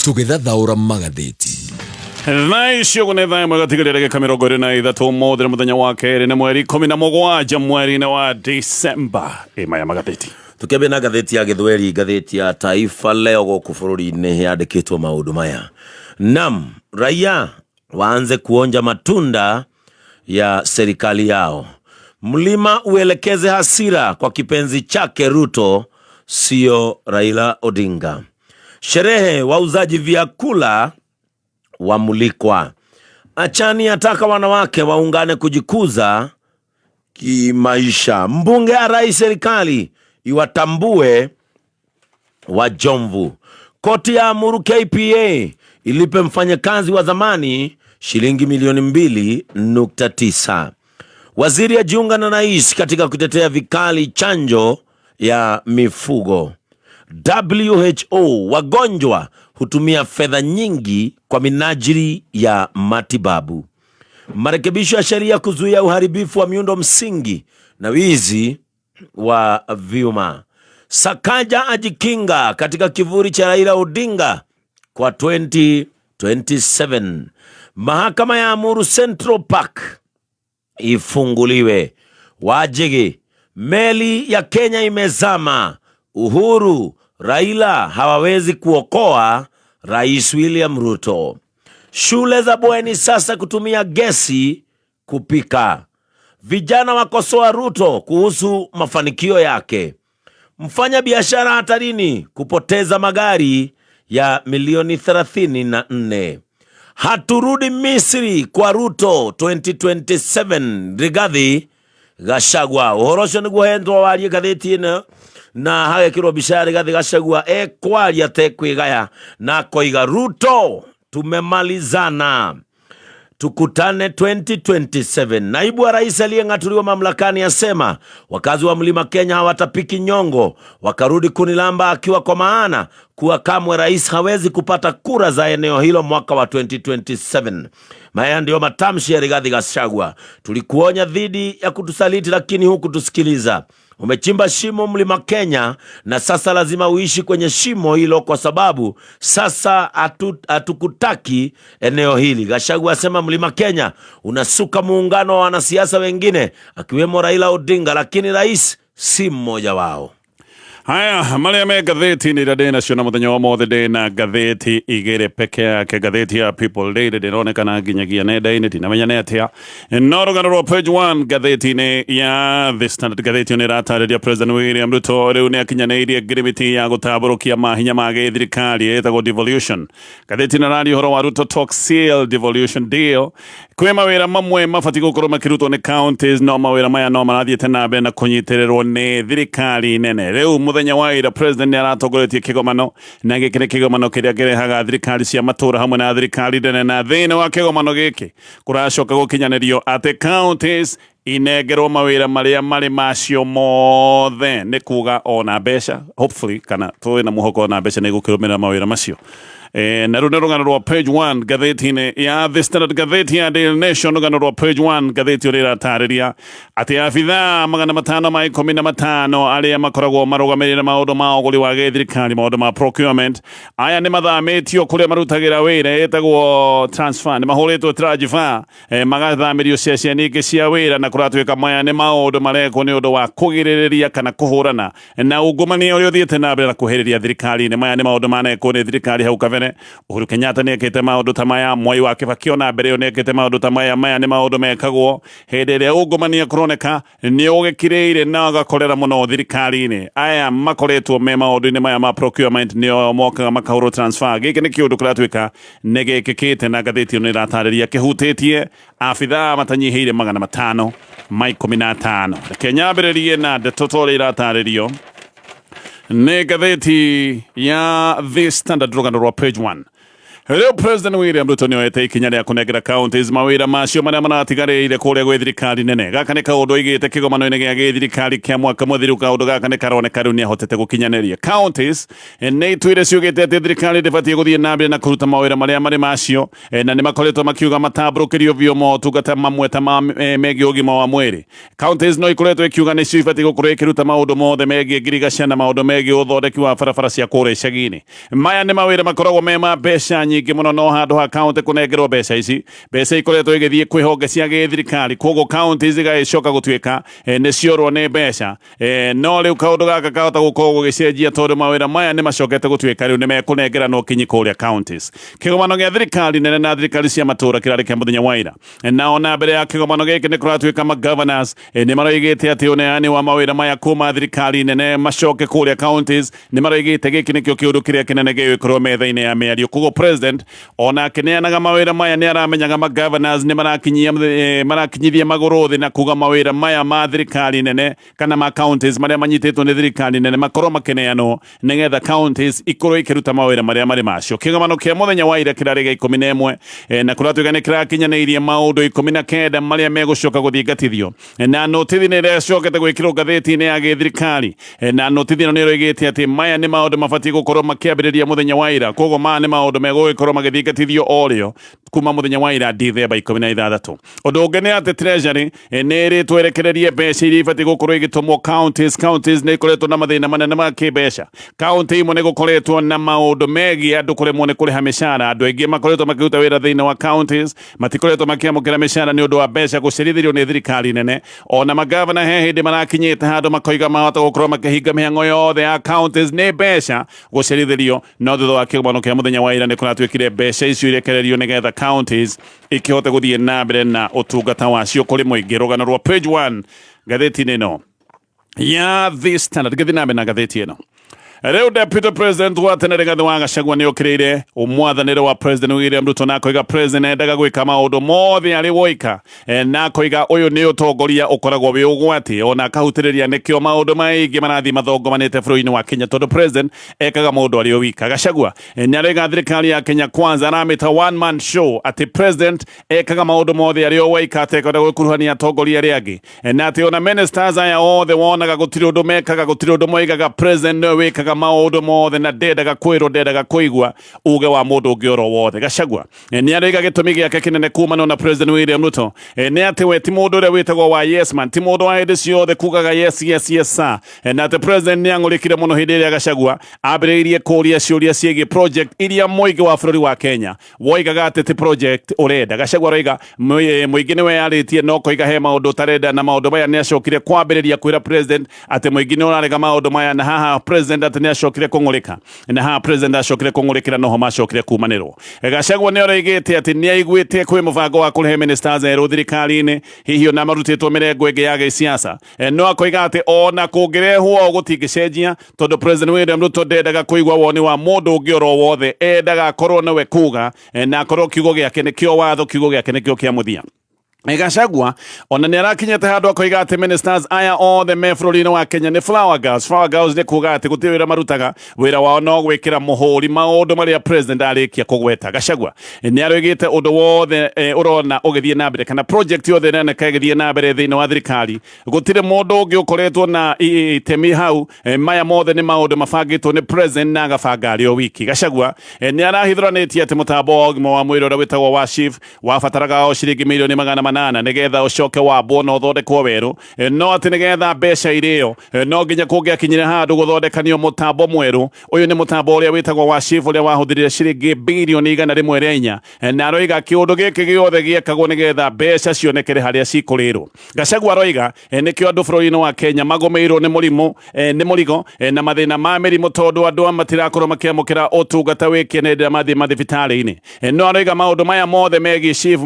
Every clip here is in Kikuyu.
Tũgĩthathaũra magathĩti. Thaa icio ũguo nĩ thaa ĩmwe gatigaria ndagĩka 23 ũmũthĩ nĩ mũthenya wa kerĩ nĩ mweri 17 mweri-inĩ wa Disemba. Ĩ maya magathĩti. Tukĩambia na ngathĩti ya Gĩthweri, ngathĩti ya Taifa Leo gũkũ bũrũri-inĩ yandĩkĩtwo maũndũ maya. Nam, raia waanze kuonja matunda ya serikali yao. Mlima uelekeze hasira kwa kipenzi chake Ruto, sio Raila Odinga. Sherehe wauzaji vyakula wamulikwa. Achani ataka wanawake waungane kujikuza kimaisha. Mbunge arai serikali iwatambue wajomvu. Koti ya amuru KPA ilipe mfanyakazi wa zamani shilingi milioni 2.9. Waziri ajiunga na rais katika kutetea vikali chanjo ya mifugo. WHO, wagonjwa hutumia fedha nyingi kwa minajili ya matibabu. Marekebisho ya sheria kuzuia uharibifu wa miundo msingi na wizi wa vyuma. Sakaja ajikinga katika kivuli cha Raila Odinga kwa 2027. Mahakama ya amuru Central Park ifunguliwe. Wajigi, meli ya Kenya imezama. Uhuru, Raila hawawezi kuokoa Rais William Ruto. Shule za bweni sasa kutumia gesi kupika. Vijana wakosoa Ruto kuhusu mafanikio yake. Mfanya biashara hatarini kupoteza magari ya milioni 34. Haturudi Misri kwa Ruto 2027. Rigathi Gachagua. Ũhoro ũcio nĩguo hendwo warie ngathĩti ĩno na hagekĩrwo mbica ya Rigathi Gachagua ekwaria tekwĩgaya na akoiga Ruto tumemalizana tukutane 2027. Naibu wa rais aliyeng'atuliwa mamlakani asema wakazi wa mlima Kenya hawatapiki nyongo wakarudi kunilamba, akiwa kwa maana kuwa kamwe rais hawezi kupata kura za eneo hilo mwaka wa 2027. Haya ndiyo matamshi ya Rigathi Gachagua. Tulikuonya dhidi ya kutusaliti, lakini hukutusikiliza. Umechimba shimo mlima Kenya na sasa lazima uishi kwenye shimo hilo, kwa sababu sasa hatukutaki eneo hili. Gachagua asema mlima Kenya unasuka muungano wa wanasiasa wengine akiwemo Raila Odinga, lakini rais si mmoja wao. Haya marĩa me ngathĩti-inĩ iria ndĩ nacio na mũthenya wa ũmũthĩ ndĩ na ngathĩti igĩrĩ peke yake. Ngathĩti ya People Daily ndĩronekana nginyagia nenda-inĩ, ndinamenya nĩ atĩa, no rũgano rwa page 1 ngathĩti-inĩ ya The Standard, ngathĩti ĩyo nĩ ĩratarĩria President William Ruto rĩu nĩ akinyanĩirie ngirimiti ya gũtambũrũkia mahinya ma gĩthirikari ĩtagwo devolution. Ngathĩti ĩno ĩraria ũhoro wa Ruto talk seal devolution deal. Kwĩ mawĩra mamwe mabatiĩ gũkorwo makĩrutwo nĩ counties, no mawĩra maya no marathiĩte na mbere na kũnyitĩrĩrwo nĩ thirikari nene. Rĩu mũthenya wa ira president nĩ aratongoretie kĩgomano, na gĩkĩ nĩ kĩgomano kĩrĩa kĩrehaga thirikari cia matũra hamwe na thirikari nene, na thĩinĩ wa kĩgomano gĩkĩ kũracoka gũkinyanĩrio atĩ counties inengerwo mawĩra marĩa marĩ macio mothe, nĩ kuga ona mbeca, hopefully, kana tũĩ na mũhoko ona mbeca nĩ igũkĩrũmĩrĩra mawĩra macio. Na rĩu nĩ rũgano rwa page 1 ngathĩti-inĩ ya The Standard. Ngathĩti ya Daily Nation, rũgano rwa page 1 ngathĩti ũrĩa ĩratarĩria atĩ abithaa 515 arĩa makoragwo marũgamĩrĩire maũndũ ma ũgũri wa gĩthirikari, maũndũ ma procurement, aya nĩ mathamĩtio kũrĩa marutagĩra wĩra, ĩtagwo transfer, nĩ mahũrĩtwo transfer, magathamĩrio ceceni ingĩ cia wĩra, na kũratuĩka maya nĩ maũndũ marekwo nĩ ũndũ wa kũgirĩrĩria kana kũhũrana na ungumania ũrĩa ũthiĩte na mbere na kũhĩrĩria thirikari-inĩ. Maya nĩ maũndũ manekwo nĩ thirikari hau kabere. Uhuru Kenyatta nĩ ekĩte maũndũ ta maya, Mwai wa Kibaki ona mbere ĩyo nĩ ekĩte maũndũ ta maya. Maya nĩ maũndũ mekagwo hĩndĩ ĩrĩa ungumania kũroneka nĩ ũgĩkirĩire na ũgakorera mũno thirikari-inĩ. Aya makoretwo me maũndũ-inĩ maya ma procurement nĩo mokaga makahũrwo transfer. Gĩkĩ nĩ kĩũndũ kĩratuĩka nĩ gĩkĩkĩte, na ngathĩti ĩno ĩratarĩria kĩhutĩtie abithaa matanyihĩire 515. Reke nyambĩrĩrie na ndeto ta ũrĩa iratarĩrio nĩ ngathĩti ya The Standard, rũgano rwa page 1. Rĩu President William Ruto nĩoete ikinya rĩa kũnengera counties mawĩra macio marĩa maratigarĩire kũrĩa gwĩ thirikari nene. Gaka nĩ kaũndũ oigĩte kĩgomano-inĩ gĩa gĩthirikari kĩa mwaka mũthiru. Kaũndũ gaka nĩ karoneka rĩu nĩahotete gũkinyanĩria. Counties nĩ ituire ciugĩte atĩ thirikari ndĩbatiĩ gũthiĩ na mbere na kũruta mawĩra marĩa marĩ macio, na nĩ makoretwo makiuga matambũrũkĩrio biũ motungata mamwe ta ma megiĩ ũgima wa mwĩrĩ. Counties no ikoretwo ikiuga nĩcio ibatiĩ gũkorwo ikĩruta maũndũ mothe megiĩ ngirigaca na maũndũ megiĩ ũthondeki wa barabara cia kũrĩa icagi-inĩ. Maya nĩ mawĩra makoragwo me ma mbeca nyingĩ mũno, no handũ ha kaunti kũnengerwo mbeca ici, mbeca ikoretwo igĩthiĩ kwĩ honge cia gĩthirikari, koguo kaunti cigagĩcoka gũtuĩka nĩ ciorwo nĩ mbeca. No rĩu kaũndũ gaka kahota gũkorwo gũgĩcenjia tondũ mawĩra maya nĩ macokete gũtuĩka rĩu nĩ mekũnengeranwo kinyi kũrĩa counties. Kĩgomano gĩa thirikari nene na thirikari cia matũũra kĩrarĩ kĩa mũthenya wa ira, na ona mbere ya kĩgomano gĩkĩ nĩ kũratuĩka ma governors nĩ maroigĩte atĩ ũneani wa mawĩra maya kuma thirikari nene macoke kũrĩa counties, nĩ maroigĩte gĩkĩ nĩkĩo kĩũndũ kĩrĩa kĩnene gĩgũkorwo metha-inĩ ya mĩario. Koguo president ona akĩneanaga mawĩra maya nĩ aramenyaga ma governors nĩ marakinyithia magũrũ thĩ na kuga mawĩra maya ma thirikari nene kana ma counties marĩa manyitĩtwo nĩ thirikari nene makorwo makĩneanwo nĩgetha counties ikorwo ikĩruta mawĩra marĩa marĩ macio. Kĩgomano kĩa mũthenya wa ira kĩrarĩ gĩa 11, na kũratuĩka nĩ kĩrakinyanĩirie maũndũ 19 marĩa megũcoka gũthingatithio, na notithi nĩ ĩracokete gwĩkĩrwo ngathĩti-inĩ ya gĩthirikari, na notithi ĩno nĩ ĩroigĩte atĩ maya nĩ maũndũ mabatiĩ gũkorwo makĩambĩrĩria mũthenya wa ira. Koguo maya nĩ maũndũ megũgĩkorwo magĩthingatithio o rĩo kuma mũthenya wa ira Dithemba 16. Ũndũ ũngĩ nĩ atĩ Treasury nĩ ĩrĩtwo ĩrekererie mbeca iria ibatiĩ gũkorwo igĩtũmwo counties. Counties nĩ ikoretwo na mathĩna manene ma kĩmbeca. County imwe nĩ gũkoretwo na maũndũ megiĩ andũ kũremwo nĩ kũrĩha mĩcara. Andũ aingĩ makoretwo makĩruta wĩra thĩinĩ wa counties matikoretwo makĩamũkĩra mĩcara nĩ ũndũ wa mbeca gũcerithĩrio nĩ thirikari nene. Ona magavana he hĩndĩ marakinyĩte handũ makoiga mahota gũkorwo makĩhinga mĩhang'o yothe ya counties nĩ mbeca gũcerithĩrio, no thutha wa kĩgomano kĩa mũthenya wa ira nĩ kũratuĩkire mbeca icio irekererio nĩgetha counties ikĩhote gũthiĩ na mbere na ũtungata wacio kũrĩ mũingĩ. Rũgano rwa page 1 ngathĩti-inĩ ĩno ya The Standard. Gĩthiĩ na mbere na ngathĩti ĩno. Rĩu Deputy President wa tene Rigathi wa Gachagua nĩ okĩrĩire mwathanĩre wa President William Ruto na akoiga President endaga gwĩka maũndũ mothe arĩ woika, na akoiga ũyũ nĩ ũtongoria ũkoragwo wĩ ũgwati, ona akahutĩrĩria nĩkĩo maũndũ maingĩ marathiĩ mathongomanĩte bũrũri-inĩ wa Kenya tondũ President ekaga maũndũ arĩ o wika. Gachagua nĩ aroiga thirikari ya Kenya Kwanza aramĩta one man show, atĩ President ekaga maũndũ mothe arĩ o woika atekwenda gũkuruhania atongoria arĩa angĩ, na atĩ ona ministers aya othe wonaga gũtirĩ ũndũ mekaga, gũtirĩ ũndũ moigaga, President nĩwe wĩkaga maũndũ mothe na ndendaga kwĩrwo, ndendaga kũigua uge wa mũndũ ũngĩ oro wothe. Gachagua nĩ aroiga gĩtũmi gĩake kĩnene kumana na President William Ruto nĩ atĩ we ti mũndũ ũrĩa wĩtagwo wa yes man, ti mũndũ wa hĩndĩ ciothe kugaga yes yes yes sir, na atĩ President nĩ ang'ũrĩkire mũno hĩndĩ ĩrĩa Gachagua ambĩrĩirie kũria ciũria ciĩgiĩ project iria mũingĩ wa bũrũri wa Kenya woigaga atĩ ti project ũrenda. Gachagua aroiga mũingĩ nĩ weyarĩtie no koiga he maũndũ ũtarenda, na maũndũ maya nĩ acokire kwambĩrĩria kwĩra President atĩ mũingĩ nĩ ũrarega maũndũ maya, na haha President atĩ nĩ acokire kũng'ũrĩka, na haha President acokire kũng'ũrĩkĩra noho macokire kumanĩrwo. Gachagua nĩ aroigĩte atĩ nĩ aiguĩte kwĩ mũbango wa kũrehe ministers erũ thirikari-inĩ, hihi ona marutĩtwo mĩrengo ĩngĩ ya gĩsiasa, no akoiga atĩ ona kũngĩrehwo gũtingĩcenjia tondũ President William Ruto ndendaga kũigua woni wa mũndũ ũngĩ oro wothe, endaga akorwo nĩwe kuga, na akorwo kiugo gĩake nĩkĩo watho, kiugo gĩake nĩkĩo kĩa mũthia. Gachagua ona nĩ arakinyĩte handũ akoiga atĩ ministers aya othe me bũrũri-inĩ wa Kenya nĩ flower girls. Flower girls nĩ kuga atĩ gũtirĩ wĩra marutaga, wĩra wao no gwĩkĩra mũhũri maũndũ marĩa president arĩkia kũgweta. Gachagua nĩ aroigĩte ũndũ wothe ũrona ũgĩthiĩ na mbere kana project yothe ĩroneka ĩgĩthiĩ na mbere thĩinĩ wa thirikari, gũtirĩ mũndũ ũngĩ ũkoretwo na itemi hau. Maya mothe nĩ maũndũ mabangĩtwo nĩ president na agabanga arĩ o wiki. Gachagua nĩ arahithũranĩtie atĩ mũtambo wa ũgima wa mwĩrĩ ũrĩa wĩtagwo wa SHIF wabataraga o ciringi milioni 800 nĩgetha ũcoke wambwo na ũthondekwo werũ, no atĩ nĩgetha mbeca irĩo no nginya kũngĩakinyire handũ gũthondekanio mũtambo mwerũ. Ũyũ nĩ mũtambo ũrĩa wĩtagwo wa SHIF ũrĩa wahũthĩrire ciringi bilioni 104, na aroiga kĩũndũ gĩkĩ gĩothe gĩekagwo nĩgetha mbeca cionekere harĩa cikũrĩrwo. Gachagua aroiga nĩkĩo andũ bũrũri-inĩ wa Kenya magũmĩirwo nĩ mũrimũ, nĩ mũrigo na mathĩna ma mĩrimũ tondũ andũ matirakorwo makĩamũkĩra ũtungata wĩ kĩene hĩndĩ ĩrĩa mathiĩ mathibitarĩ-inĩ. No aroiga maũndũ maya mothe megiĩ SHIF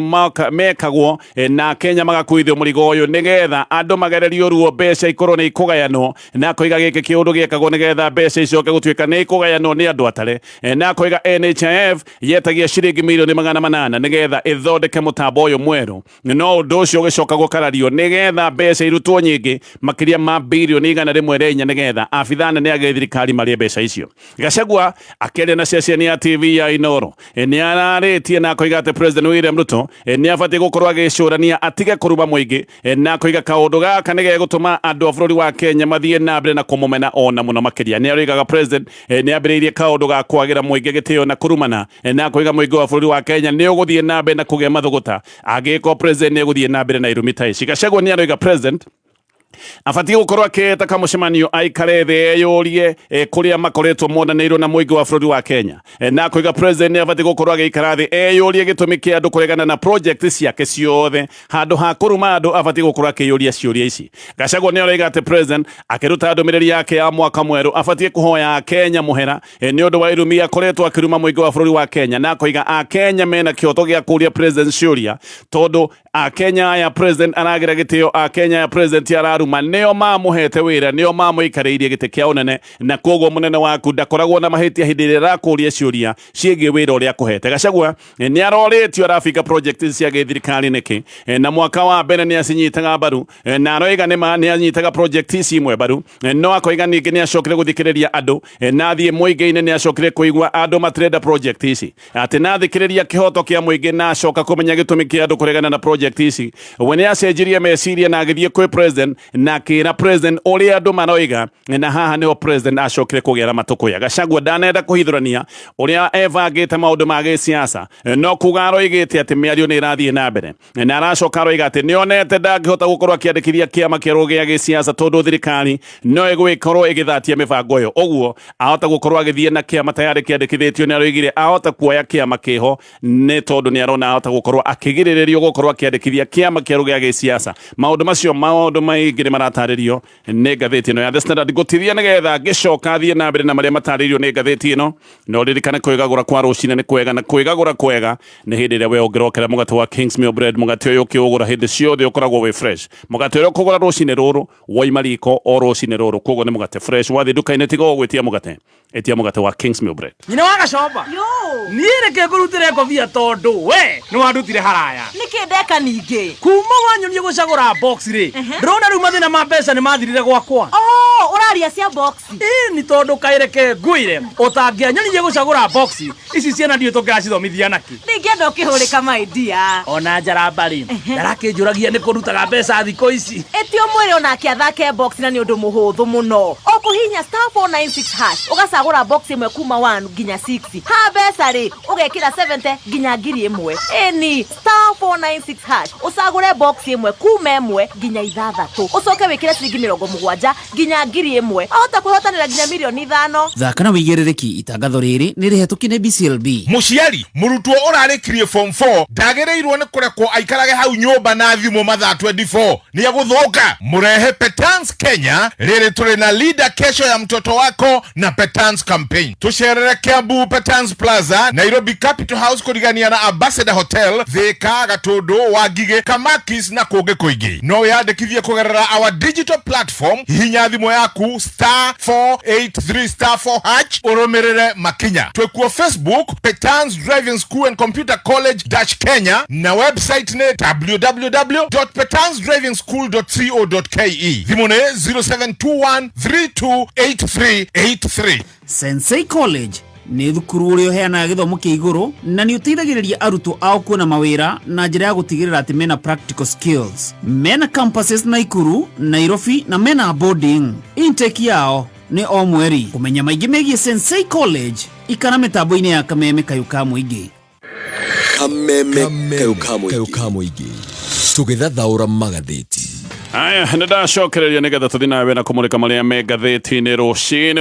mekagwo Na Kenya magakuithio mũrigo ũyũ nĩgetha andũ magererio ruo, mbeca ikorwo nĩ ikũgayanwo. Na akoiga gĩkĩ kĩũndũ gĩekagwo nĩgetha mbeca icoke gũtuĩka nĩ ikũgayanwo nĩ andũ atare. Na akoiga NHIF yetagia ciringi mirioni 800 nĩgetha ĩthondeke mũtambo ũyũ mwerũ, no ũndũ ũcio ũgĩcoka gũkarario nĩgetha mbeca irutwo nyingĩ makĩria ma 104 birioni nĩgetha abithaa nene a gĩthirikari marĩe mbeca icio. Gachagua akĩaria na ceceni ya TV ya Inoro nĩ ararĩtie na akoiga atĩ President William Ruto nĩ abatiĩ gũkorwo agĩcũrania atige kũruma mũingĩ, na akoiga kaũndũ gaka nĩ gegũtũma andũ a bũrũri wa Kenya mathiĩ na mbere na kũmũmena ona mũno makĩria. Nĩ aroigaga president nĩ ambĩrĩirie kaũndũ ga kwagĩra mũingĩ gĩtĩo na kũrumana, na akoiga mũingĩ wa bũrũri wa Kenya nĩ ũgũthiĩ na mbere na kũgĩa mathũgũta angĩkorwo president nĩ egũthiĩ na mbere na irumi ta ici. Gachagua nĩ aroiga president abatiĩ gũkorwo akĩĩta kamũcemanio, aikare thĩ, eyũrie kũrĩa makoretwo monanĩirwo na mũingĩ wa bũrũri wa Kenya. Na akoiga president nĩ abatiĩ gũkorwo agĩikara thĩ, eyũrie gĩtũmi kĩa andũ kũregana na project ciake ciothe. Handũ ha kũruma andũ, abatiĩ gũkorwo akĩyũria ciũria ici. Gachagua nĩ aroiga atĩ president akĩruta ndũmĩrĩri yake ya mwaka mwerũ abatiĩ kũhoya Kenya mũhera nĩ ũndũ wa irumi akoretwo akĩruma mũingĩ wa bũrũri wa Kenya, na akoiga Akenya mena kĩhoto gĩa kũria president ciũria, tondũ Akenya aya president aragira gĩtĩo, Akenya aya president araruma, nĩo mamũhete wĩra, nĩo mamũikarĩirie gĩtĩ kĩa ũnene, na koguo mũnene waku ndakoragwo na mahĩtia hĩndĩ ĩrĩa arakũria ciũria ciĩgiĩ wĩra ũrĩa akũhete. Gachagua nĩ arorĩtio arabinga project cia gĩthirikari nĩkĩ, na mwaka wa mbere nĩ acinyitaga mbaru, na aroiga nĩma nĩ anyitaga project ici imwe mbaru, no akoiga ningĩ nĩ acokire gũthikĩrĩria andũ, na athiĩ mũingĩ-inĩ nĩ acokire kũigua andũ matirenda project ici, atĩ na thikĩrĩria kĩhoto kĩa mũingĩ na acoka kũmenya gĩtũmi kĩa andũ kũregana na project ici, we nĩ acenjirie meciria na agĩthiĩ kwĩ president na akĩra president ũrĩa andũ maroiga, na haha nĩho president acokire kũgĩa na matũkũya. Gachagua ndanenda kũhithũrania ũrĩa ebangĩte maũndũ ma gĩsiasa, no kuga aroigĩte atĩ mĩario nĩ ĩrathiĩ na mbere, na aracoka aroiga atĩ nĩonete ndangĩhota gũkorwo akĩandĩkithia kĩama kĩerũ gĩa gĩsiasa tondũ thirikari no ĩgũgĩkorwo ĩgĩthatia mĩbango ĩyo. Ũguo ahota gũkorwo agĩthiĩ na kĩama tayarĩ kĩandĩkithĩtio. Nĩ aroigire ahota kuoya kĩama kĩho nĩ tondũ nĩ arona ahota gũkorwo akĩgirĩrĩrio gũkorwo akĩandĩkithia kĩama kĩerũ gĩa gĩsiasa. Maũndũ macio, maũndũ maingĩ nĩ maratarĩrio nĩ ngathĩti ĩno ya The Standard. Ngũtithia nĩgetha ngĩcoka thiĩ na mbere na marĩa matarĩirio nĩ ngathĩti ĩno, no ririkane kwĩgagũra kwa rũcinĩ nĩ kwega, na kwĩgagũra kwega nĩ hĩndĩ ĩrĩa we ũngĩrokera mũgate wa Kingsmill Bread. Mũgate ũyũ ũkĩũgũra hĩndĩ ciothe ũkoragwo wĩ fresh. Mũgate ũrĩa ũkũgũra rũcinĩ rũrũ waima riko o rũcinĩ rũrũ, koguo nĩ mũgate fresh. Wathiĩ nduka-inĩ, tiga ũgwĩtia mũgate, ĩtia mũgate wa Kingsmill Bread. Nyina wa Gacomba. Yo. Niĩ reke ngũrutĩre ngobia tondũ we nĩ wandutire haraya. Nĩkĩ ndeka ningĩ? Kuma wanyonia gũcagũra box rĩ, ndĩrona rĩu mathĩna ma mbeca nĩ mathirire gwakwa. Oh, ũraria cia box. Ĩ ni tondũ kaĩreke ngwĩre, ũtangĩanyonirie gũcagũra box ici, ciana ndiũ tũngĩracithomithia nakĩ? Ndingĩenda ũkĩhũrĩka, my dear. Ona njaramba rĩ, ndarakĩnjũragia nĩ kũrutaga mbeca thikũ ici. Ĩti ũmwĩre onake athake box, na nĩ ũndũ mũhũthũ mũno. Ũkũhihinya *496#, ũgacagũra box ĩmwe kuma 1 nginya 6. Ha mbeca rĩ, ũgekĩra 70 nginya 1000. Ĩni *496#, ũcagũre box ĩmwe kuma 1 nginya 6, ũcoke wĩkĩre ciringi 70 nginya 1000. Ahota kwĩhotanĩra nginya 5 mirioni. Thaka na wĩigĩrĩrĩki. Itangatho rĩrĩ nĩ rĩhetũkie nĩ BCLB. Mũciari, mũrutwo ũrarĩkirie form 4 ndagĩrĩirwo nĩ kũrekwo aikarage hau nyũmba na thimũ mathaa 24, nĩ egũthũka. Mũrehe Petans Kenya. Rĩrĩ tũrĩ na Linda Kesho ya Mtoto Wako na Petans campaign. Tũcerere Kiambu, Petans Plaza, Nairobi, Capital House kũrigania na Ambassador Hotel, Thika, Gatũndũ, Wangigĩ, Kamakis na kũngĩ kũingĩ. No wĩyandĩkithie kũgerera our digital platform. Hihinya thimũ yaku *483*4# ũrũmĩrĩre makinya. Twĩkuo Facebook, Petans Driving School and Computer College dash Kenya, na website nĩ www.petansdrivingschool.co.ke. Thimũ nĩ 0721 328383. Sensei College nĩ thukuru ũrĩa ũheanaga gĩthomo kĩa igũrũ na nĩ ũteithagĩrĩria arutwo ao kuona mawĩra na njĩra ya gũtigĩrĩra atĩ mena practical skills. Mena campuses Naikuru, Nairobi na mena boarding. Intake yao nĩ o mweri. Kũmenya maingĩ megiĩ Sensei College, ikara mĩtambo-inĩ ya Kameme Kayũ ka Mũingĩ. Kameme Kayũ ka Mũingĩ, tũgĩthathaũra magathĩti. Aya, nä ndacokereria nä getha tå thiä nawe na kå må rä ka marä a me ngathäti-inä rå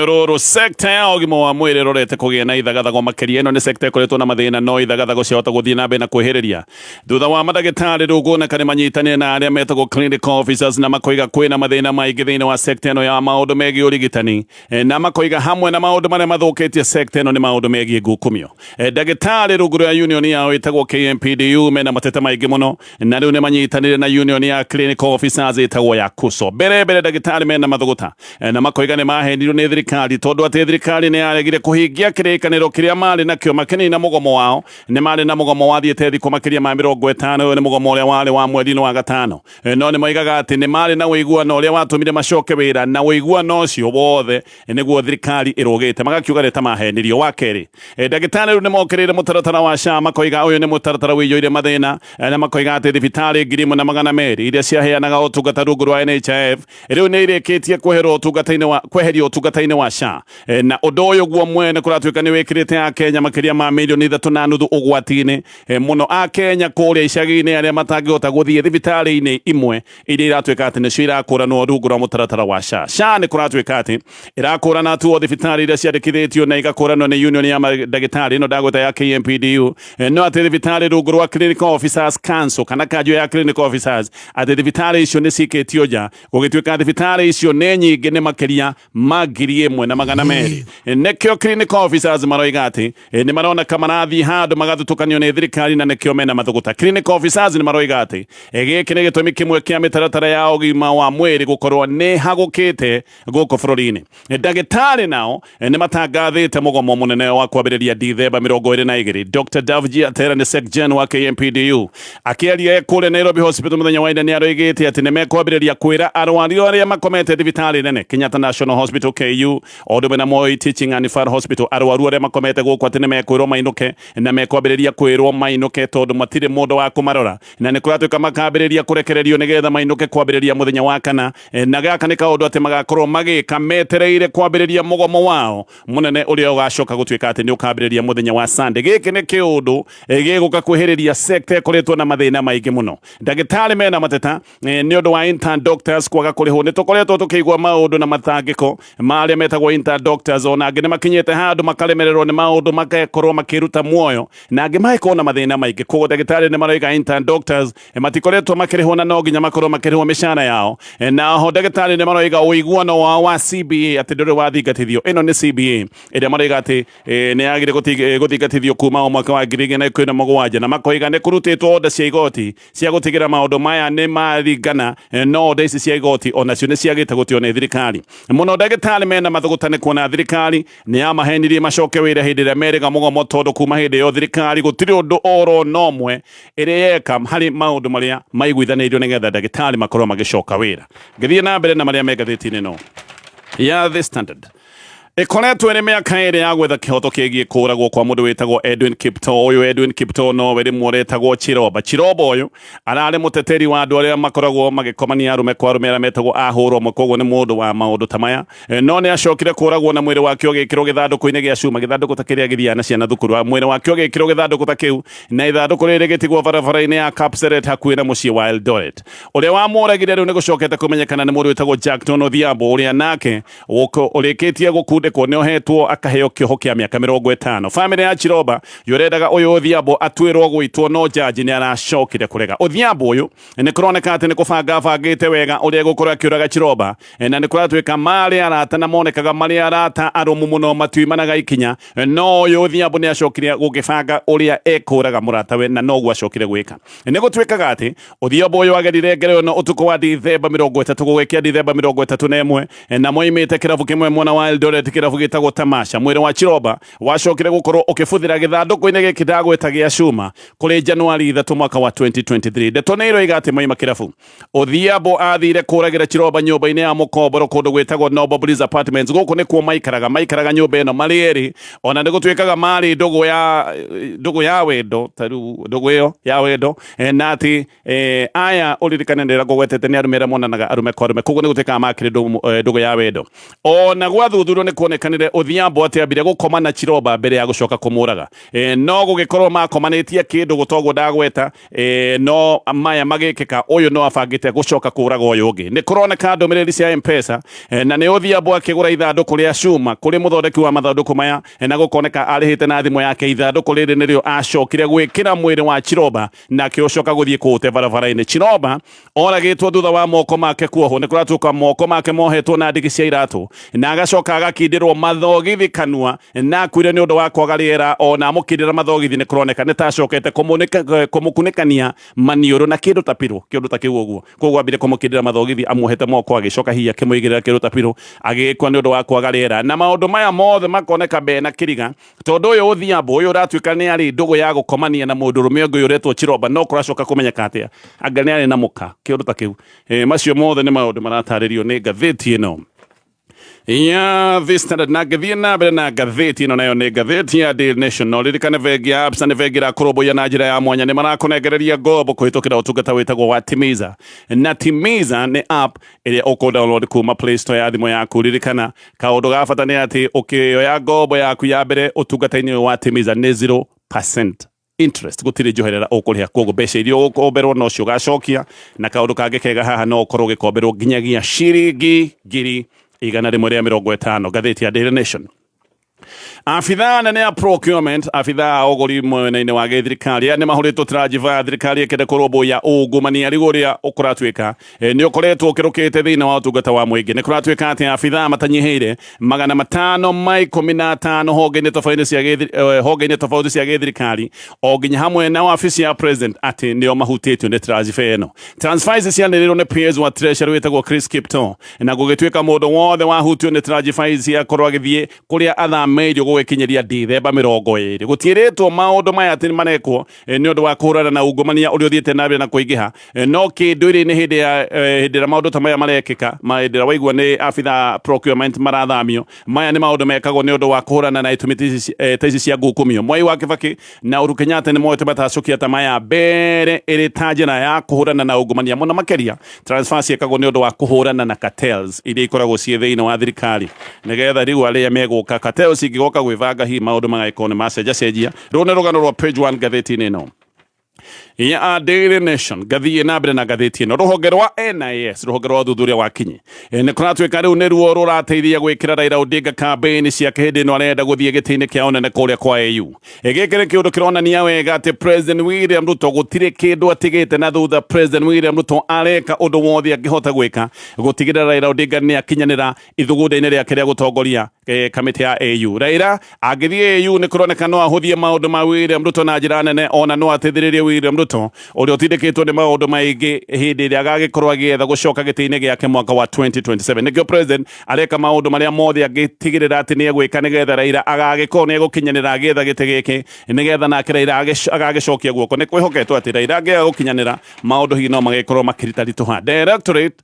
rå rå sekta ya å gima wa mwä rä rorete kå gä a na ithagathago makä ria ä no nä sekta ĩkoretwo na mathä no ithagathago ciahota gå thiä na mbere na kwä hä rä ria thutha wa mandagĩtarĩ rĩu kuoneka nĩ manyitanĩre na arĩa metagwo clinical officers na makoiga kwĩna mathĩna maingĩ thĩinĩ wa sekta ĩno ya maũndũ megiĩ ũrigitani. Na makoiga hamwe na maũndũ marĩa mathũkĩtie sekta ĩno nĩ maũndũ megiĩ ngukumio. Ndagĩtarĩ rungu rwa union yao ĩtagwo KMPDU mena mateta maingĩ mũno na rĩu nĩ manyitanĩire na union ya clinical officers ĩtagwo ya KUSO. Mbere mbere ndagĩtarĩ mena mathũgũta, na makoiga nĩ mahenirwo nĩ thirikari tondũ atĩ thirikari nĩ yaregire kũhingia kĩrĩkanĩro kĩrĩa marĩ nakĩo makĩnina mũgomo wao. Nĩ marĩ na mũgomo wathiĩte thikũ makĩria ma 50. Ũyũ nĩ mũgomo ũrĩa warĩ wa mweri-inĩ wa gatano. No nĩ moigaga atĩ nĩ marĩ na ũiguano ũrĩa watũmire macoke wĩra, na ũiguano ũcio wothe nĩguo thirikari ĩrũgĩte, magakiuga nĩ ta mahenirio. Wa kerĩ, ndagĩtarĩ rĩu nĩ mokĩrĩire mũtaratara wa SHA, makoiga ũyũ nĩ mũtaratara ũiyũire mathĩna, na makoiga atĩ thibitarĩ 1200 iria ciaheanaga ũtungata rungu rwa NHIF rĩu nĩ irĩkĩtie kweherwo ũtungata-inĩ wa kweherio ũtungata-inĩ wa SHA. Na ũndũ ũyũ guo mwene kũratuĩka nĩ wĩkĩrĩte Akenya makĩria ma mirioni 3.5 ũgwati-inĩ, mũno Akenya kũrĩa icagi-inĩ arĩa matangĩhota gũthiĩ thibitarĩ-inĩ imwe iria iratuĩka atĩ nĩcio irakũranwo rungu rwa mũtaratara wa SHA. SHA nĩ kũratuĩka atĩ ĩrakũrana tu o thibitarĩ iria ciandĩkithĩtio na igakũranwo nĩ union ya mandagĩtarĩ ĩno ndagweta ya KMPDU, no atĩ thibitarĩ rungu rwa Clinical Officers Council kana kanjũ ya Clinical Officers, atĩ thibitarĩ icio nĩ cikĩtio nja, gũgĩtuĩka thibitarĩ icio nĩ nyingĩ, nĩ makĩria ma 1200. Nĩkĩo clinical officers maroiga atĩ nĩ maroneka marathiĩ handũ magathutũkanio nĩ thirikari, na nĩkĩo mena mathũgũta. Clinical officers nĩ maroiga atĩ gĩkĩ nĩ gĩtũmi kĩmwe kĩa mĩtaratara ya ũgima wa mwĩrĩ gũkorwo nĩ hagũkĩte gũkũ bũrũri-inĩ. Ndagĩtarĩ nao nĩ matangathĩte mũgomo mũnene wa kwambĩrĩria Dithemba 22. Dr. Davji Atera nĩ Secgen wa KMPDU, akĩaria kũrĩa Nairobi Hospital mũthenya wa ira, nĩ aroigĩte atĩ nĩ mekwambĩrĩria kwĩra arwaru arĩa makomete thibitarĩ nene Kenyatta National Hospital, KU, o ũndũ ũmwe na Moi Teaching and Referral Hospital, arwaru arĩa makomete gũkũ atĩ nĩ mekwĩrwo mainũke, na mekwambĩrĩria kwĩrwo mainũke tondũ matirĩ mũndũ wa kũmarora, na nĩ kũratuĩka makambĩrĩria kũrekererio nĩgetha mainũke kwambĩrĩria mũthenya wa kana. Na gaka nĩ kaũndũ atĩ magakorwo magĩka metereire kwambĩrĩria mũgomo wao mũnene ũrĩa ũgacoka gũtuĩka atĩ nĩ ũkambĩrĩria mũthenya wa Sunday. Gĩkĩ nĩ kĩũndũ gĩgũka kwĩhĩrĩria sector ĩkoretwo na mathĩna maingĩ mũno. Ndagĩtarĩ mena mateta nĩ ũndũ wa intern doctors kwaga kũrĩhwo. Nĩ tũkoretwo tũkĩigua maũndũ na matangĩko ma arĩa metagwo intern doctors, ona angĩ nĩ makinyĩte handũ makaremererwo nĩ maũndũ, makekorwo makĩruta muoyo, na angĩ magakorwo na mathĩna maingĩ. Koguo ndagĩtarĩ nĩ maroiga intern doctors matikoretwo makĩrĩhwo na no nginya makorwo makĩrĩhwo mĩcara yao. Na oho ndagĩtarĩ nĩ maroiga ũiguano wao wa CBA atĩ ndũrĩ wathingatithio. Ĩno nĩ CBA ĩrĩa maroiga atĩ nĩ yagire gũthingatithio kuma o mwaka wa 2017, na makoiga nĩ kũrutĩtwo order cia igoti cia gũtigĩra maũndũ maya nĩ maringana, no order ici cia igoti onacio nĩ ciagĩte gũtio nĩ thirikari mũno. Ndagĩtarĩ mena mathũgũta nĩ kuona thirikari nĩ yamahenirie macoke wĩra hĩndĩ ĩrĩa merĩga mũgomo, tondũ kuma hĩndĩ ĩyo thirikari gũtirĩ ũndũ oro na ũmwe ĩrĩa yeka harĩ maũndũ marĩa maiguithanĩirio nĩgetha ndagĩtarĩ makorwo magĩcoka wĩra. Ngĩthiĩ na mbere na marĩa me ngathĩti-inĩ ĩno ya The Standard, ĩkoretwo ĩrĩ mĩaka 2 ya gwetha kĩhoto kĩgiĩ kũragwo kwa mũndũ wĩtagwo Edwin Kiptoo. Ũyũ Edwin Kiptoo nowe rĩmwe ũretagwo Chiroba. Chiroba ũyũ ararĩ mũteteri wa andũ arĩa makoragwo magĩkomania arũme kwa arũme arĩa metagwo ahũrwo ũmwe, koguo nĩ mũndũ wa maũndũ ta maya. No nĩ acokire kũragwo na mwĩrĩ wake ũgĩkĩrwo gĩthandũkũ-inĩ gĩa cuma, gĩthandũkũ ta kĩrĩa gĩthiaga na ciana thukuru. Mwĩrĩ wake ũgĩkĩrwo gĩthandũkũ ta kĩu na ithandũkũ rĩrĩ rĩgĩtigwo barabara-inĩ ya Kapseret hakuhĩ na mũciĩ wa Eldoret. Ũrĩa wamũragire rĩu nĩ gũcokete kũmenyekana nĩ mũndũ wĩtagwo Jackton Odhiambo, ũrĩa nake ũrĩkĩtie gũkundĩkwo, nĩ ohetwo akaheo kĩoho kĩa mĩaka 50. Famĩlĩ ya Chiroba yorendaga ũyũ Odhiambo atuĩrwo gũitwo, no jaji nĩ aracokire kũrega. Odhiambo ũyũ nĩ kũroneka atĩ nĩ kũbanga abangĩte wega ũrĩa egũkorwo akĩũraga Chiroba, na nĩ kũratuĩka marĩ arata na monekaga marĩ arata arũmu mũno, matiumanaga ikinya, no ũyũ Odhiambo nĩ acokire gũgĩbanga ũrĩa ekũraga mũratawe, na noguo acokire gwĩka. Nĩ gũtuĩkaga atĩ Odhiambo ũyũ agerire ngero ĩno ũtukũ wa Dithemba 30 gũgĩkia Dithemba 31, na moimĩte kĩrabu kĩmwe mwena wa Eldoret, kĩrabu gĩtagwo Tamasha. Mwĩrĩ wa Chiroba wacokire gũkorwo ũkĩbuthĩra gĩthandũkũ-inĩ gĩkĩ ndagweta gĩa cuma kũrĩ Januari 3 mwaka wa 2023. Ndeto nĩ iroiga atĩ moima kĩrabu, Odhiambo athire kũragĩra Chiroba nyũmba-inĩ ya mũkomboro kũndũ gwĩtagwo Noble Breeze Apartments. Gũkũ nĩkuo maikaraga nyũmba ĩno marĩ erĩ, ona nĩ gũtuĩkaga marĩ ndũgũ ya wendo, ta rĩu ndũgũ ĩyo ya wendo, na atĩ aya ũririkane nĩ ngũgwetete nĩ arũme arĩa monanaga arũme kwa arũme, koguo nĩ gũtuĩkaga makĩrĩ ndũgũ ya wendo. Ona gwathuthurio nĩ Kuonekanire Odhiambo atĩ ambire gũkoma na Chiroba mbere ya gũcoka kũmũraga. No gũgĩkorwo makomanĩtie kĩndũ gũtogwo ndagweta, no maya magĩkĩka ũyũ no abangĩte gũcoka kũraga ũyũ ũngĩ. Nĩ kũroneka ndũmĩrĩri cia M-Pesa, na nĩ Odhiambo akĩgũra ithandũkũ rĩa cuma kũrĩ mũthondeki wa mathandũkũ maya, na gũkoneka arĩhĩte na thimũ yake. Ithandũkũ rĩrĩ nĩrĩo acokire gwĩkĩra mwĩrĩ wa Chiroba na akĩũcoka gũthiĩ kũũte barabara-inĩ. Chiroba oragĩtwo thutha wa moko make kuohwo. Nĩ kũratuĩka moko make mohetwo na ndigi cia iratũ na agacoka agakindĩrwo mathogithi kanua, na akuire nĩ ũndũ wa kwaga rĩera. Ona amũkindĩra mathogithi, nĩ kũroneka nĩ tacokete kũmũkunĩkania maniũrũ na kĩndũ ta pillow, kĩndũ ta kĩu ũguo. Koguo ambire kũmũkindĩra mathogithi amuohete moko, agĩcoka hihi akĩmũigĩrĩra kĩndũ ta pillow, agĩkua nĩ ũndũ wa kwaga rĩera. Na maũndũ maya mothe makoneka mena kĩriga, tondũ ũyũ Odhiambo ũyũ ũratuĩka nĩ arĩ ndũgũ ya gũkomania na mũndũrũme ũngĩ ũyũ ũretwo Chiroba, no kũracoka kũmenyeka atĩa anga nĩ arĩ na mũka, kĩũndũ ta kĩu. Macio mothe nĩ maũndũ maratarĩrio nĩ ngathĩti ĩno ya The Standard. Na ngĩthiĩ na mbere na ngathĩti ĩno, nayo nĩ ngathĩti ya Daily Nation. No ririkane bengi ya Absa nĩ bengi ĩrakũrũmbũiya na njĩra ya mwanya. Nĩ marakũnengereria ngombo kũhĩtũkĩra ũtungata wĩtagwo wa Timiza, na Timiza nĩ app ĩrĩa ũkũ download kuma Play Store ya thimũ yaku. Ririkana kaũndũ ga bata nĩ atĩ ũkĩoya ngombo yaku ya mbere ũtungata-inĩ ũyũ wa Timiza nĩ 0% interest, gũtirĩ njoherera ũkũrĩha. Koguo mbeca iria ũgũkomberwo nocio ũgacokia. Na kaũndũ kangĩ kega haha, no ũkorwo ũgĩkomberwo nginyagia ciringi 150,000. Ngathĩti ya Daily Nation. Abithaa nene ya procurement, abithaa a ũgũri mwena-inĩ wa gĩthirikari, aya nĩ mahũrĩtwo transfer. Thirikari ĩkĩenda kũrũmbũiya ungumania rĩu ũrĩa ũkũratuĩka nĩ ũkoretwo ũkĩrũkĩte thĩinĩ wa ũtungata wa mũingĩ. Nĩ kũratuĩka atĩ abithaa matanyihĩire 515 honge-inĩ tofauti cia gĩthirikari, o nginya hamwe na wabici ya president, atĩ nĩo mahutĩtio nĩ transfer ĩno. Transfer ici cianĩrĩrwo nĩ PS wa Treasury wĩtagwo Chris Kiptoo, na gũgĩtuĩka mũndũ wothe wahutio nĩ transfer ici akorwo agĩthiĩ kũrĩa athamĩirio gũgĩkinyĩria Dithemba 20. Gũtiĩrĩtwo maũndũ maya atĩ marekwo nĩ ũndũ wa kũhũrana na ungumania ũrĩa ũthiĩte na mbere na kũingĩha, no kĩndũ-inĩ hĩndĩ ya hĩndĩ ĩrĩa maũndũ ta maya marekĩka, hĩndĩ ĩrĩa waigua nĩ abitha procurement marathamio, maya nĩ maũndũ mekagwo nĩ ũndũ wa kũhũrana na itũmi ta ici cia ngukumio. Mwai wa Kibaki na Uhuru Kenyatta nĩ moete matacũkia ta maya mbere ĩrĩ ta njĩra ya kũhũrana na ungumania. Mũno makĩria transfer ciĩkagwo nĩ ũndũ wa kũhũrana na cartels iria ikoragwo ciĩ thĩinĩ wa thirikari, nĩgetha rĩu arĩa megũka, cartels ingĩgoka gwĩbanga, hihi maũndũ magagĩkorwo nĩ macenjacenjia. Rũũ nĩ rũgano rwa page 1 ngathĩti-inĩ ĩno ya Daily Nation. Ngathiĩ na mbere na ngathĩti ĩno. Rũhonge rwa NIS, rũhonge rwa ũthuthuria wa kinyi, nĩ kũratuĩka rĩu nĩruo rũrateithia gwĩkĩra Raila Odinga campaign ciake hĩndĩ ĩno arenda gũthiĩ gĩtĩ-inĩ kĩa ũnene kũrĩa kwa AU. Gĩkĩ nĩ kĩũndũ kĩronania wega atĩ President William Ruto gũtirĩ kĩndũ atigĩte na thutha. President William Ruto areka ũndũ wothe angĩhota gwĩka gũtigĩrĩra Raila Odinga nĩ akinyanĩra ithugunda-inĩ rĩake rĩa gũtongoria kamĩtĩ ya AU. Raila angĩthiĩ AU, nĩ kũroneka no ahũthie maũndũ ma William Ruto na njĩra nene, ona no ateithĩrĩrie William Ruto ũrĩa ũtindĩkĩtwo nĩ maũndũ maingĩ hĩndĩ ĩrĩa agagĩkorwo agĩetha gũcoka gĩtĩ-inĩ gĩake mwaka wa 2027. Nĩkĩo president areka maũndũ marĩa mothe angĩtigĩrĩra atĩ nĩ egwĩka nĩgetha Raila agagĩkorwo nĩ egũkinyanĩra agĩetha gĩtĩ gĩkĩ, nĩgetha nake Raila agagĩcokia guoko. Nĩ kwĩhoketwo atĩ Raila angĩaga gũkinyanĩra, maũndũ hihi no magĩkorwo makĩritaritũha. Directorate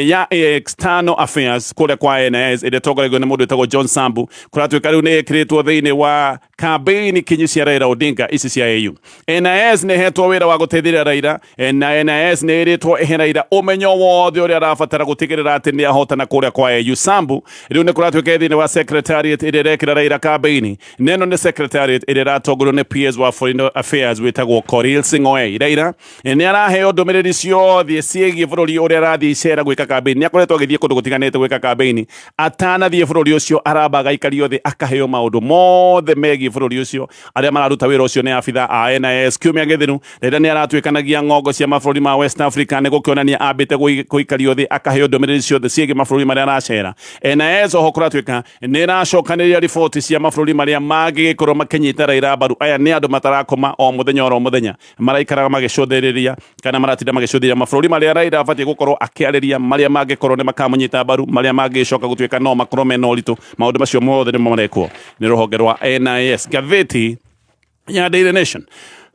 ya External Affairs kũrĩa kwa NIS, ĩrĩa ĩtongoragio nĩ mũndũ wĩtagwo John Sambu, kũratuĩka rĩu nĩ ĩkĩrĩtwo thĩinĩ wa kambĩini kinyi cia Raila Odinga ici cia AU. NIS nĩ ĩhetwo wĩra wa gũteithĩrĩria Raila, na NIS nĩ ĩrĩtwo ĩhe Raila ũmenyo wothe ũrĩa arabatara gũtigĩrĩra atĩ nĩ ahotana kũrĩa kwa AU. Sambu rĩu nĩ kũratuĩka thĩinĩ wa secretariat ĩrĩa ĩrekĩra Raila kambĩini, na ĩno nĩ secretariat ĩrĩa ĩratongorio nĩ PS wa Foreign Affairs wĩtagwo Korir Sing'oei. Raila nĩ araheo ndũmĩrĩri ciothe ciĩgiĩ bũrũri ũrĩa arathiĩ icera gwĩka kambĩini. Nĩ akoretwo agĩthiĩ kũndũ gũtiganĩte gwĩka kambĩini. Atanathiĩ bũrũri ũcio, aramba agaikario thĩ akaheo maũndũ mothe megiĩ bũrũri ũcio. Arĩa mararuta wĩra ũcio nĩ abitha a NIS. Kiumia gĩthiru, Raila nĩ aratuĩkanagia ng'ongo cia mabũrũri ma West Africa. Nĩ gũkĩonania ambĩte gũikario thĩ akaheo ndũmĩrĩri ciothe ciĩgiĩ mabũrũri marĩa aracera. NIS oho kũratuĩka nĩ ĩracokanĩrĩria riboti cia mabũrũri marĩa mangĩgĩkorwo makĩnyita Raila mbaru. Aya nĩ andũ matarakoma, o mũthenya oro mũthenya maraikaraga magĩcũthĩrĩria kana maratinda magĩcũthĩrĩria mabũrũri marĩa Raila abatiĩ gũkorwo akĩarĩria, marĩa mangĩkorwo nĩ makamũnyita mbaru, marĩa mangĩcoka gũtuĩka no makorwo mena ũritũ. Maũndũ macio mothe nĩmo marekwo nĩ rũhonge rwa NIS. Ngathĩti ya Daily Nation.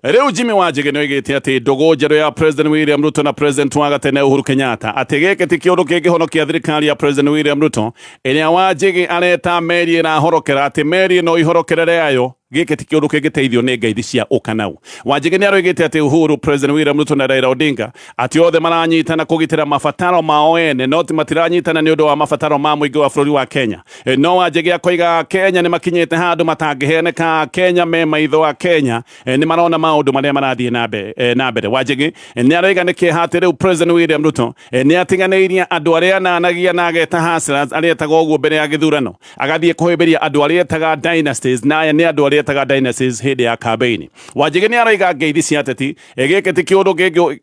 Rĩu Jimmy Wanjigi nĩ oigĩte atĩ ndũgũ njerũ ya President William Ruto na President wa gatene Uhuru Kenyatta, atĩ gĩkĩ ti kĩũndũ kĩngĩhonokia thirikari ya President William Ruto, ĩrĩa Wanjigi areta meri ĩrahorokera, atĩ meri ĩno ihorokerere yayo. Gĩkĩ ti kĩũndũ kĩngĩteithio nĩ ngeithi cia ũkanau. Wanjigi nĩ aroigĩte atĩ Uhuru, President William Ruto na Raila Odinga atĩ othe maranyitana kũgitĩra mabataro mao ene, no ti matiranyitana nĩ ũndũ wa mabataro ma mũingĩ wa bũrũri wa Kenya. No Wanjigi akoiga Kenya nĩ makinyĩte handũ matangĩheneka. Kenya me maitho a Kenya nĩ marona maũndũ marĩa marathiĩ na mbere. Wanjigi nĩ aroiga nĩ kĩeha atĩ rĩu President William Ruto nĩ atiganĩirie andũ arĩa ananagia na ageta hustlers, arĩa etaga ũguo mbere ya gĩthurano, agathiĩ kũhĩmbĩria andũ arĩa etaga dynasties, na aya nĩ andũ arĩa etaga dynasties hĩndĩ ya campaign. Wanjigi nĩ aroiga ngeithi cia ateti, gĩkĩ ti kĩũndũ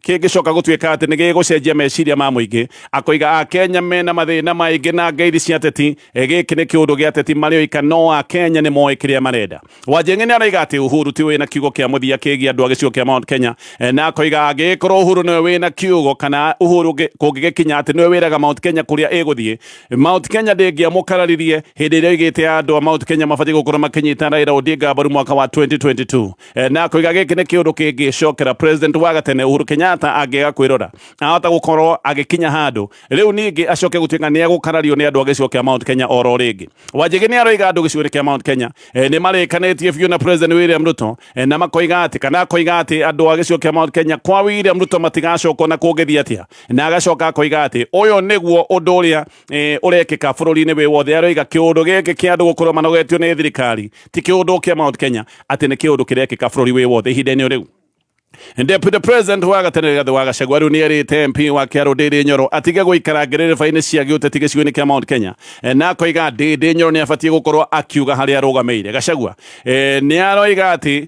kĩngĩcoka gũtuĩka atĩ nĩ gĩgũcenjia meciria ma mũingĩ. Akoiga Akenya mena mathĩna maingĩ na ngeithi cia ateti, gĩkĩ nĩ kĩũndũ gĩa ateti marĩ oika, no Akenya nĩ moĩ kĩrĩa marenda. Wanjigi nĩ aroiga atĩ Uhuru ti wĩna kiugo kĩa mũthia kĩgiĩ andũ a gĩcigo kĩa Mount Kenya, na akoiga angĩgĩkorwo Uhuru nĩwe wĩna kiugo, kana Uhuru kũngĩgĩkinya atĩ nĩwe wĩraga Mount Kenya kũrĩa ĩgũthiĩ, Mount Kenya ndĩngĩamũkararirie hĩndĩ ĩrĩa oigĩte andũ a Mount Kenya mabatiĩ gũkorwo makĩnyita Raila Odinga mbaru mwaka wa 2022. Na akoiga gĩkĩ nĩ kĩũndũ kĩngĩcokera President wa gatene Uhuru Kenyatta angĩaga kwĩrora, ahota gũkorwo agĩkinya handũ rĩu ningĩ acoke gũtuĩka nĩ egũkarario nĩ andũ a gĩcigo kĩa Mount Kenya oro rĩngĩ. Wanjigi nĩ aroiga andũ gĩcigo-inĩ kĩa Mount Kenya nĩ marĩkanĩtie biũ na President William Ruto, na makoiga atĩ, kana akoiga atĩ andũ a gĩcigo kĩa Mount Kenya kwa William Ruto matigacoka na kũngĩthiĩ atĩa, na agacoka akoiga atĩ ũyũ nĩguo ũndũ ũrĩa ũrekĩka bũrũri-inĩ wĩ wothe. Aroiga kĩũndũ gĩkĩ kĩa andũ gũkorwo manogetio nĩ thirikari ti kĩũndũ kĩa Mount Kenya, atĩ nĩ kĩũndũ kĩrekĩka bũrũri wĩ wothe ihinda-inĩ rĩu. Deputy President wa gatene Rigathĩ wa Gachagua rĩu nĩerĩte MP wa Kĩarũ Ndĩndĩ Nyoro atige gũikara ngerereba-inĩ cia gĩũteti gĩcigo-inĩ kĩa Mount Kenya, na akoiga Ndĩndĩ Nyoro nĩ abatiĩ gũkorwo akiuga harĩa arũgamĩire. Gachagua nĩ aroiga atĩ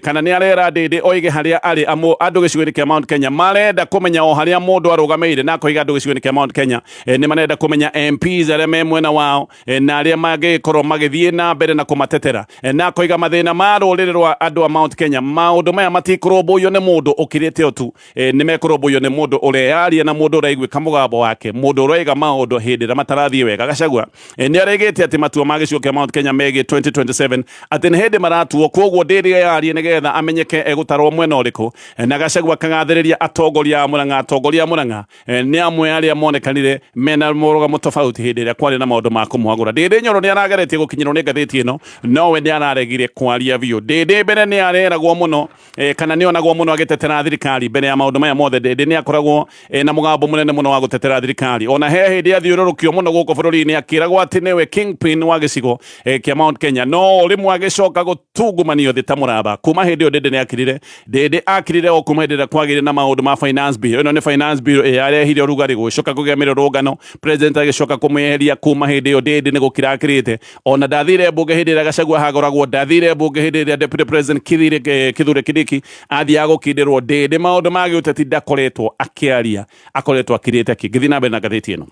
kana nĩ arera Ndĩndĩ oige harĩa arĩ, amu andũ gĩcigo-inĩ kĩa Mount Kenya marenda kũmenya o harĩa mũndũ arũgamĩire, na akoiga andũ gĩcigo-inĩ kĩa Mount Kenya nĩ marenda kũmenya MPs arĩa me mwena wao, na arĩa mangĩkorwo magĩthiĩ na mbere na kũmatetera, na akoiga mathĩna ma rũrĩrĩ rwa andũ a Mount Kenya, maũndũ maya matikũrũmbũiyo nĩ mũndũ ũkirĩte o tu, nĩ mekũrũmbũiyo nĩ mũndũ ũreyaria na mũndũ ũraiguĩka mũgambo wake, mũndũ ũroiga maũndũ hĩndĩ ĩrĩa matarathiĩ wega. Gachagua nĩ aregĩte atĩ matua ma gĩcigo kĩa Mount Kenya megiĩ 2027 atĩ nĩ hĩndĩ maratuo, koguo Ndĩndĩ eyarie nĩgetha amenyeke egũtarwo mwena ũrĩkũ. Na Gachagua akagathĩrĩria atongoria a Murang'a. Atongoria a Murang'a nĩ amwe arĩa monekanire mena mũrũgamo tofauti hĩndĩ ĩrĩa kwarĩ na maũndũ ma kũmũhagũra. Ndĩndĩ Nyoro nĩ arageretie gũkinyĩrwo nĩ ngathĩti ĩno, nowe nĩ araregire kwaria biũ. Ndĩndĩ mbere nĩ areragwo mũno, kana nĩ onagwo mũno agĩtetera thirikari mbere ya maũndũ maya mothe. Ndĩndĩ nĩ akoragwo na mũgambo mũnene mũno wa gũtetera thirikari, ona he hĩndĩ athiũrũrũkio mũno gũkũ bũrũri-inĩ akĩragwo atĩ nĩwe kingpin wa gĩcigo kĩa Mount Kenya, no rĩmwe agĩcoka gũtungumanio thĩ ta mũraba. Kuma hĩndĩ ĩyo Ndĩndĩ nĩ akirire. Ndĩndĩ akirire o kuma hĩndĩ ĩrĩa kwagĩire na maũndũ ma finance bill. Ĩno nĩ finance bill ĩrĩa yarehire ũrugarĩ, gũgĩcoka kũgĩa mĩrũrũngano, president agĩcoka kũmĩeheria. Kuma hĩndĩ ĩyo Ndĩndĩ nĩ gũkira akirĩte. Ona ndathire mbunge hĩndĩ ĩrĩa Gachagua hagũragwo, ndathire mbunge hĩndĩ ĩrĩa Deputy President Kithure Kindiki athiaga gũkindĩrwo. Ndĩndĩ maũndũ ma gĩũteti ndakoretwo akĩaria, akoretwo akirĩte ki. Ngĩthiĩ na mbere na ngathĩti ĩno,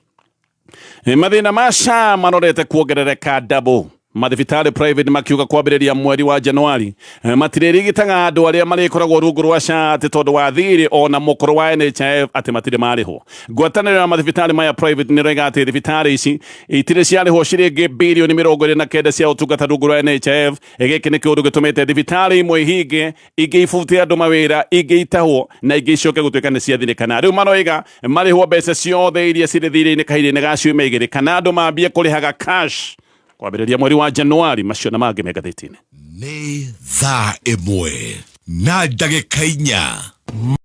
mathĩna ma SHA marorete kuongerereka double, mathibitarĩ private makiuga kwambĩrĩria mweri wa Januari matirĩrigitaga andũ arĩa marĩkoragwo rungu rwa SHA atĩ tondũ wa thirĩ ona mũkũrũ wa NHIF atĩ matirĩ marĩhwo. Ngwatanĩro ya mathibitarĩ maya private nĩ ĩroiga atĩ thibitarĩ ici itirĩ ciarĩhwo ciringi birioni 29 cia ũtungata rungu rwa NHIF. Gĩkĩ nĩ kĩũndũ gĩtũmĩte thibitarĩ imwe ihinge, ingĩ ibute andũ mawĩra, ingĩ itahwo na ingĩ icoke gũtuĩka nĩ ciathirĩkana. Rĩu maroiga marĩhwo mbeca ciothe iria cirĩ thirĩ-inĩ kahinda-inĩ ga ciumia 2, kana andũ mambie kũrĩhaga cash kwambĩrĩria mweri wa Januari. Macio na mangĩ me ngathĩti-inĩ. Nĩ thaa 1 na ndagĩka 4.